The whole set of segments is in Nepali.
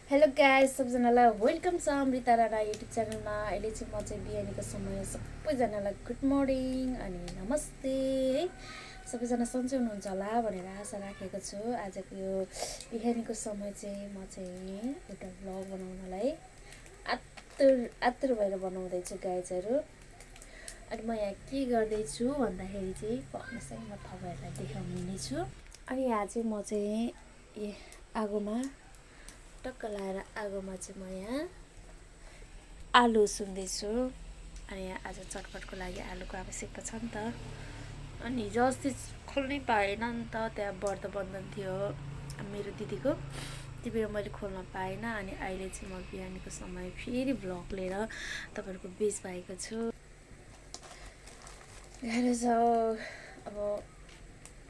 हेलो गाइस सबजनालाई वेलकम छ अमृता राणा युट्युब च्यानलमा। अहिले चाहिँ म चाहिँ बिहानीको समय सबैजनालाई गुड मर्निङ अनि नमस्ते है। सबैजना सन्चै हुनुहुन्छ होला भनेर आशा राखेको छु। आजको यो बिहानीको समय चाहिँ म चाहिँ एउटा भ्लग बनाउनलाई आतुर भएर बनाउँदैछु गाइजहरू। अनि म यहाँ के गर्दैछु भन्दाखेरि चाहिँ भन्नुहोस् है, म तपाईँहरूलाई देखाउने छु। अनि यहाँ चाहिँ म चाहिँ आगोमा टक्क लाएर आगोमा चाहिँ म यहाँ आलु उसिन्दैछु। अनि यहाँ आज चटपटको लागि आलुको आवश्यकता छ नि त। अनि हिजो अस्ति खोल्नै पाएन नि त, त्यहाँ व्रत बन्धन थियो मेरो दिदीको, त्यही भएर मैले खोल्न पाएन। अनि अहिले चाहिँ म बिहानीको समय फेरि भ्लग लिएर तपाईँहरूको बिच भएको छु। अब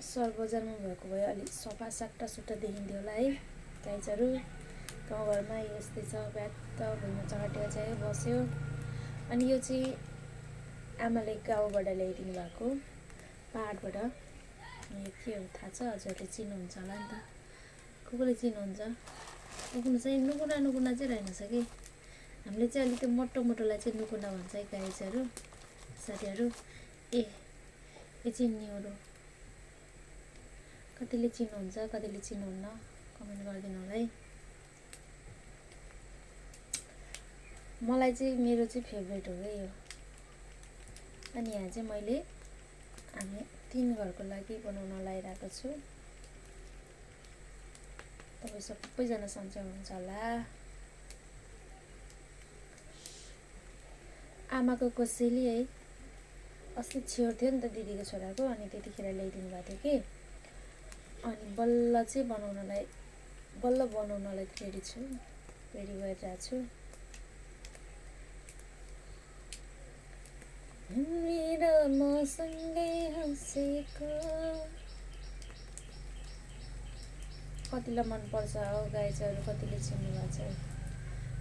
सहर बजारमा भएको भए अलिक सफा सुट्टा देखिन्थ्यो होला है गाइजहरू। गाउँघरमा यस्तै छ, ब्याट भुइँमा चढाटेर चाहिँ बस्यो। अनि यो चाहिँ आमाले गाउँबाट ल्याइदिनु भएको पाहाडबाट। यो के हो थाहा छ, हजुरले चिन्नुहुन्छ होला नि त, कसले चिन्नुहुन्छ। नुकुना चाहिँ नुकुना चाहिँ रहेनछ कि, हामीले चाहिँ अलिक मोटो मोटोलाई चाहिँ नुकुना भन्छ है गाइजहरू साथीहरू। यो चाहिँ न्युरो, कतिले चिन्नुहुन्छ कतिले चिन्नुहुन्न कमेन्ट गरिदिनु होला है। मलाई चाहिँ मेरो चाहिँ फेभरेट हो क्या यो। अनि यहाँ चाहिँ मैले हामी 3 घरको लागि बनाउन लगाइरहेको छु। तपाईँ सबैजना सन्चै हुनुहुन्छ होला। आमाको कोसेली है, अस्ति छेउ थियो नि त दिदीको छोराको, अनि त्यतिखेर ल्याइदिनु भएको थियो कि। अनि बल्ल बनाउनलाई रेडी भइरहेको छु। मेरो मसँगै हाँसेको कतिलाई मनपर्छ हो गाइजहरू, कतिले चिन्नु भएको छ।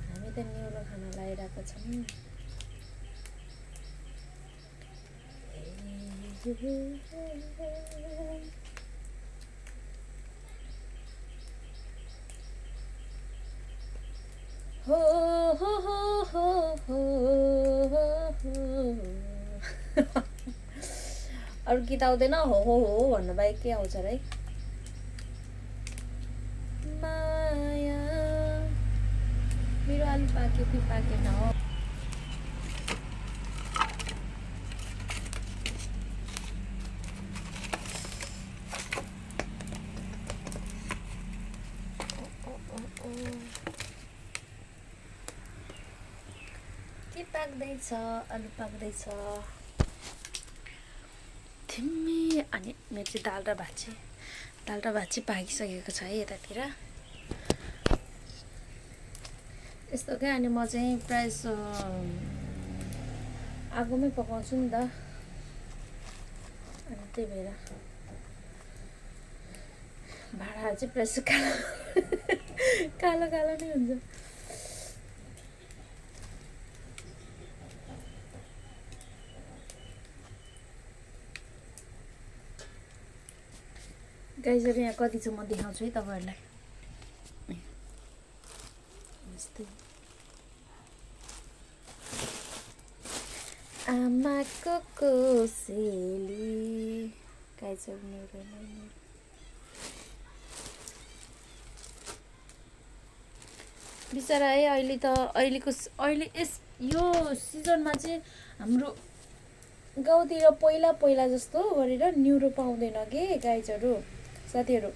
हामी त न्युरो खाना लगाइरहेको छौँ। हो हो हो हो हो अरू गीत आउँदैन, हो भन्नु बाहेक के आउँछ र है। माया मेरो आलु पाक्यो कि पाकेन हो। के पाक्दैछ, आलु पाक्दैछ तिमी। अनि मेरो चाहिँ दाल र भात चाहिँ पाकिसकेको छ है यतातिर यस्तो क्या। अनि म चाहिँ प्रायः जस्तो आगोमै पकाउँछु नि त, अनि त्यही भएर भाँडाहरू चाहिँ प्रायः जस्तो कालो नै हुन्छ। गाइजहरू यहाँ कति छ म देखाउँछु है तपाईँहरूलाई। आमाको कोसेली गाइजहरू बिचरा है। अहिले यो सिजनमा चाहिँ हाम्रो गाउँतिर पहिला जस्तो गरेर न्युरो पाउँदैन कि गाइजहरू साथीहरू।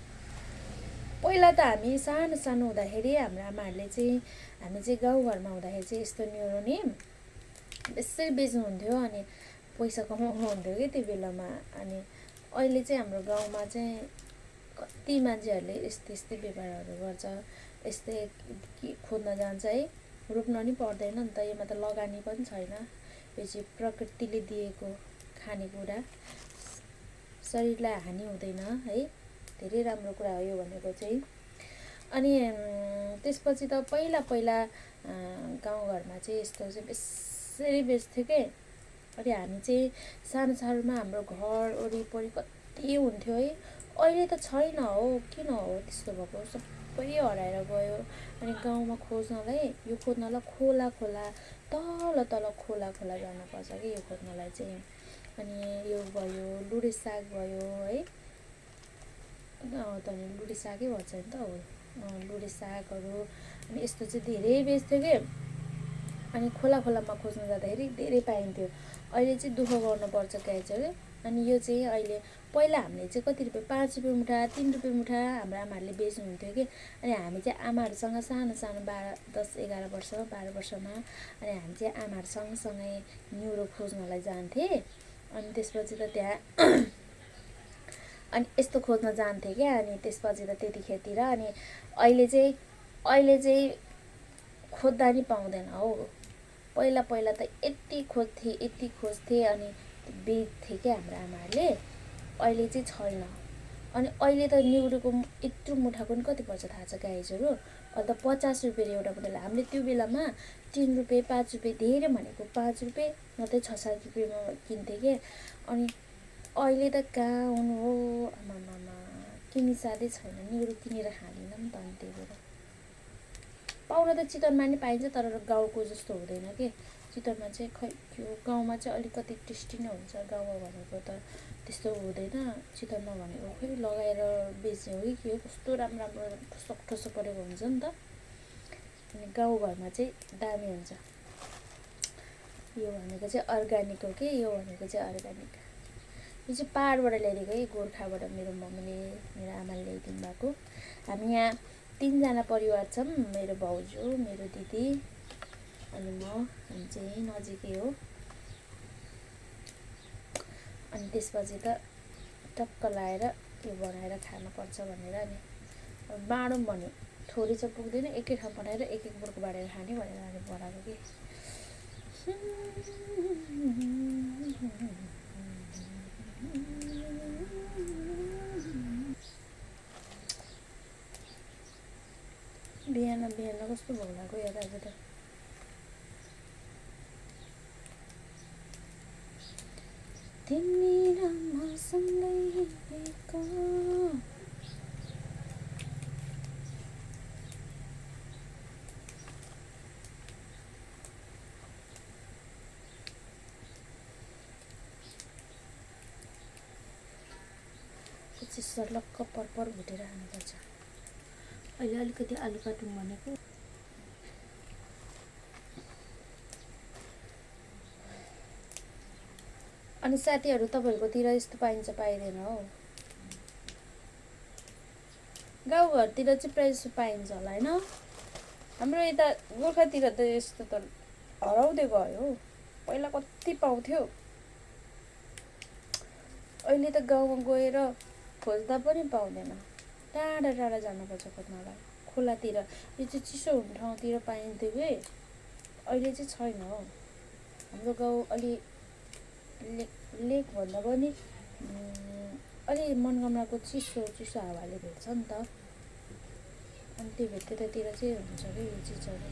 पहिला त हामी सानो हुँदाखेरि हाम्रो आमाहरूले चाहिँ, हामी चाहिँ गाउँघरमा हुँदाखेरि चाहिँ यस्तो न्युरो नि यसरी बेच्नुहुन्थ्यो अनि पैसा कमाउनुहुन्थ्यो कि त्यो बेलामा। अनि अहिले चाहिँ हाम्रो गाउँमा चाहिँ कति मान्छेहरूले यस्तै व्यापारहरू गर्छ, यस्तै खोज्न जान्छ है। रोप्न नि पर्दैन नि त, योमा त लगानी पनि छैन। यो चाहिँ प्रकृतिले दिएको खानेकुरा, शरीरलाई हानि हुँदैन है, धेरै राम्रो कुरा हो यो भनेको चाहिँ। अनि त्यसपछि त पहिला गाउँघरमा चाहिँ यस्तो चाहिँ बेसरी बेच्थ्यो के। अनि हामी चाहिँ सानोमा हाम्रो घर वरिपरि कति हुन्थ्यो है। अहिले त छैन हो, किन हो त्यस्तो भएको। सबै हराएर गयो। अनि गाउँमा खोज्नलाई खोला तल तल खोला जानुपर्छ कि यो खोज्नलाई चाहिँ। अनि यो भयो लुडे साग भयो है, त लुडे सागै भन्छ नि त हो, लुडे सागहरू। अनि यस्तो चाहिँ धेरै बेच्थ्यो कि। अनि खोलामा खोज्न जाँदाखेरि धेरै पाइन्थ्यो। अहिले चाहिँ दुःख गर्नुपर्छ गाइजहरू। अनि यो चाहिँ अहिले पहिला हामीले चाहिँ कति रुपियाँ, 5 रुपियाँ मुठा, 3 रुपियाँ मुठा हाम्रो आमाहरूले बेच्नुहुन्थ्यो कि। अनि हामी चाहिँ आमाहरूसँग सानो 10-11 वर्ष 12 वर्षमा अनि हामी चाहिँ आमाहरू सँगसँगै न्युरो खोज्नलाई जान्थेँ। अनि त्यसपछि त त्यहाँ अनि यस्तो खोज्न जान्थेँ क्या। अनि त्यसपछि त त्यतिखेरतिर अनि अहिले चाहिँ खोज्दा नि पाउँदैन हौ। पहिला त यति खोज्थे अनि बेच्थे क्या हाम्रो आमाहरूले। अहिले चाहिँ छैन। अनि अहिले त न्युरोको यत्रो मुठाको पनि कति पर्छ थाहा छ गाइजहरू? अहिले त 50 रुपियाँ एउटा मुठाले। हामीले त्यो बेलामा 3 रुपियाँ 5 रुपियाँ धेरै भनेको 5 रुपियाँ नत्र 6-7 रुपियाँमा किन्थेँ क्या। अनि अहिले त कहाँ हुनु हो आमामा, किनी साधै छैन। न्युरो किनेर खाँदिनँ नि त। अनि त्यही भएर पाउन त चितवनमा नि पाइन्छ, तर गाउँको जस्तो हुँदैन कि। चितवनमा चाहिँ खै त्यो गाउँमा चाहिँ अलिकति टेस्टी नै हुन्छ। गाउँमा भनेको त त्यस्तो हुँदैन। चितवनमा भनेको खै लगाएर बेच्ने हो कि के हो, कस्तो राम्रो ठोसो परेको हुन्छ नि त। अनि गाउँघरमा चाहिँ दामी हुन्छ। यो भनेको चाहिँ अर्ग्यानिक हो कि, यो भनेको चाहिँ अर्ग्यानिक। यो चाहिँ पाहाडबाट ल्याइदिएको है, गोर्खाबाट मेरो मम्मीले मेरो आमाले ल्याइदिनु भएको। हामी यहाँ 3 जना परिवार छौँ, मेरो भाउजू, मेरो दिदी अनि म। हामी चाहिँ नजिकै हो। अनि त्यसपछि त टक्क लाएर यो बनाएर खानुपर्छ भनेर अनि बाँडौँ भन्यो। थोरै चाहिँ पुग्दैन, एकै ठाउँ बनाएर एक बुर्को बाँडेर खाने भनेर हामी बनाएको कि। बिहान कस्तो भोक लाग्यो यार आज त। तिमी र मसँगै हिँडेको पछि सर्लक्क परपर भुटेर खानुपर्छ। अहिले अलिकति आलु काटौँ भनेको। अनि साथीहरू तपाईँहरूकोतिर यस्तो पाइन्छ पाइँदैन हौ? गाउँघरतिर चाहिँ प्रायः जस्तो पाइन्छ होला होइन? हाम्रो यता गोर्खातिर त यस्तो त हराउँदै गयो हौ। पहिला कति पाउँथ्यो। अहिले त गाउँमा गएर खोज्दा पनि पाउँदैन। टाढा जानुपर्छ खोज्नलाई। खोलातिर यो चाहिँ चिसो हुने ठाउँतिर पाइन्थ्यो कि, अहिले चाहिँ छैन हौ। हाम्रो गाउँ अलि लेक भन्दा पनि अलि मनोकामनाको चिसो हावाले भेट्छ नि त। अनि त्यो त्यतातिर चाहिँ हुन्छ कि यो चिजहरू।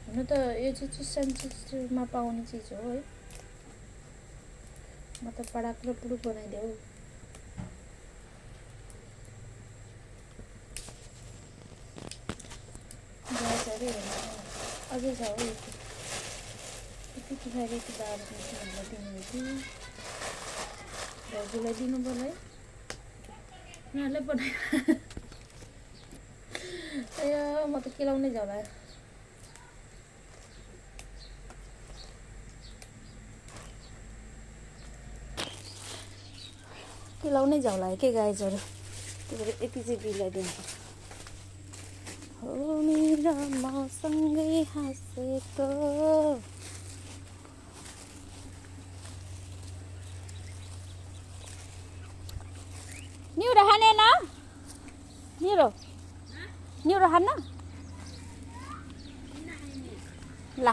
हुन त यो चाहिँ चिसोमा पाउने चिज हो है। म त पडाक र पुडुक बनाइदेऊ। ग्यासहरू अझै छ हो। यति पछाडि यति दारू हामीलाई दिनु कि भाउजूलाई दिनु पर्यो है, उनीहरूलाई बनाएर। ए म त केलाउनै जाला। केलाउनै झौला के गाइजहरू। त्यही भएर यति चाहिँ बिलाइदिनु हो। मेरा मसँगै हाँसेको न्युरो खाने न? न्युरो खान्न ल।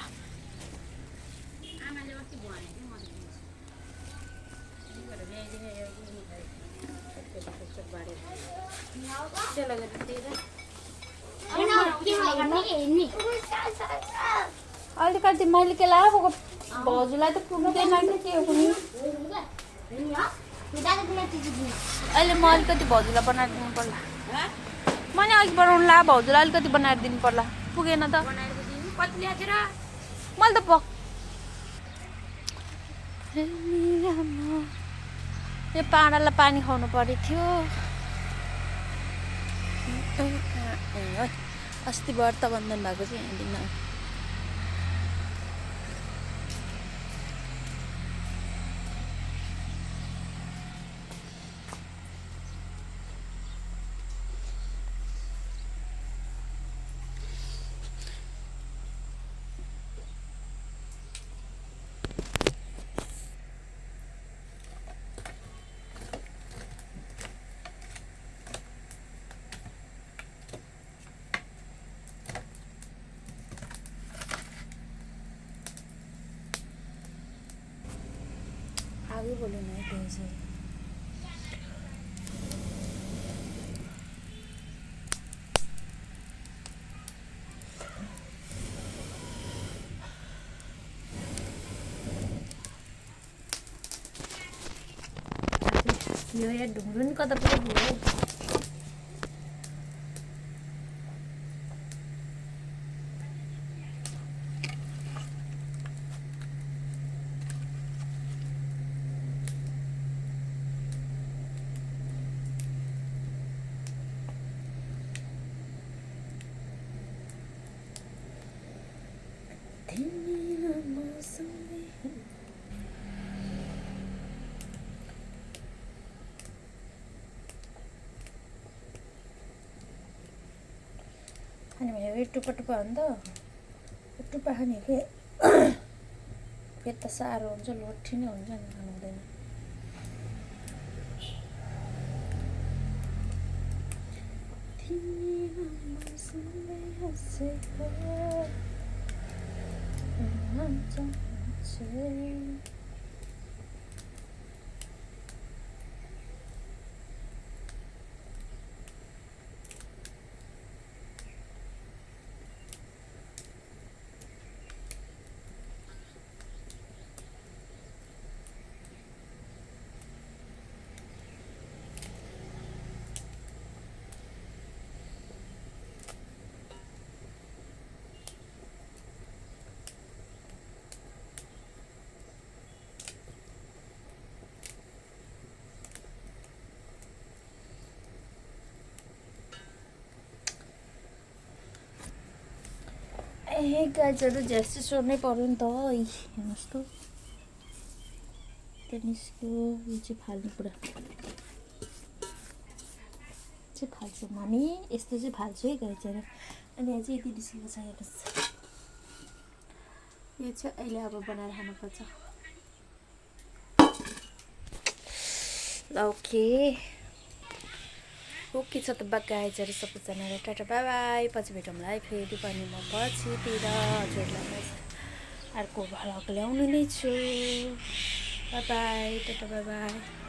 अलिकति मैले के लगाएको भाउजूलाई त पुग्दैन कि के हो कुनै। अहिले म अलिकति भाउजूलाई बनाएर दिनु पर्ला। मैले अघि बनाउनु ला भाउजूलाई अलिकति बनाएर दिनु पर्ला पुगेन त मैले त यो पाडालाई पानी खुवाउनु पर्यो थियो अस्ति व्रत बन्धन भएको चाहिँ यहाँ दिन आगे बोलो ना कैसे यो यार ढुंढुन कता पुग्यो खाने भनेको टुप्पा टुप्पा हो नि त टुप्पा खाने के पेट त साह्रो हुन्छ लोठी नै हुन्छ नि खानु हुँदैन ए गाजहरू झ्यासी सोर्नै पर्यो नि त हेर्नुहोस् त त्यो निस्क्यो यो चाहिँ फाल्ने कुरा चाहिँ फाल्छु मम्मी यस्तो चाहिँ फाल्छु है गाजहरू अनि यहाँ चाहिँ यति निस्केको छ हेर्नुहोस् यो चाहिँ अहिले अब बनाएर खानुपर्छ ल ओके ओके छ त गाइजहरू सबैजनालाई टाटा बाई बाई पछि भेटौँला है फेरि पनि म पछितिर हजुरलाई अर्को भ्लग ल्याउनु नै छु by by tata bye by